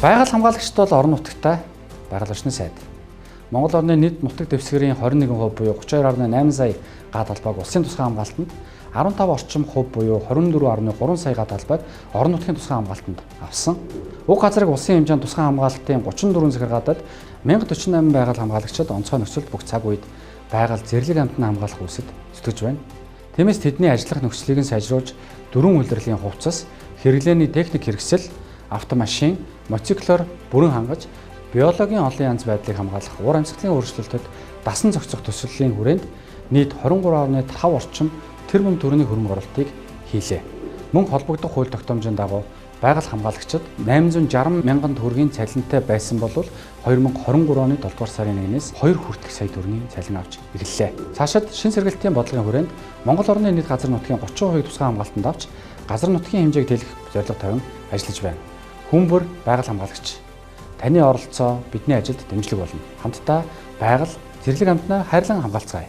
Байгаль хамгаалагчид бол орон нутагтай байгаль орчны сайд. Монгол орны нийт нутаг дэвсгэрийн 21% буюу 32.8 сая га талбайг улсын тусгай хамгаалтанд, 15 орчим хувь буюу 24.3 сая га талбайг орон нутгийн тусгай хамгаалтанд авсан. Уг газрыг улсын хэмжээнд тусгай хамгаалтын 34 захиргаадад 1048 байгаль хамгаалагчид онцгой нөхцөлд бүх цаг үед байгаль зэрлэг амьтнаа хамгаалах үүсэд зүтгэж байна. Тиймээс тэдний ажиллах нөхцөлийг нь сайжруулж дөрвөн улирлын хувцас, хэрэглээний техник хэрэгсэл, автомашин, мотоциклоор бүрэн хангаж биологийн олон янз байдлыг хамгаалах уур амьсгалын өөрчлөлтөд дасан зохицох төслийн хүрээнд нийт 23.5 орчим тэрбум төгрөгийн хөрөнгө оруулалтыг хийлээ. Мөн холбогдох хууль тогтоомжийн дагуу байгаль хамгаалагчид 860 мянган төгрөгийн цалинтай байсан бол 2023 оны 7 дугаар сарын 1-ээс 2 хүртэлх сая төгрөгийн цалин авч эхэллээ. Цаашид шин сэргэлтийн бодлогын хүрээнд Монгол орны нийт газар нутгийн 30% тусгай хамгаалтанд авч газар нутгийн хэмжээг тэлэх зорилго тавин ажиллаж байна. Хүмүүр байгаль хамгаалагч таны оролцоо бидний ажилд дэмжлэг болно. Хамтдаа байгаль зэрлэг амьтнаа хайрлан хамгаалцгаая.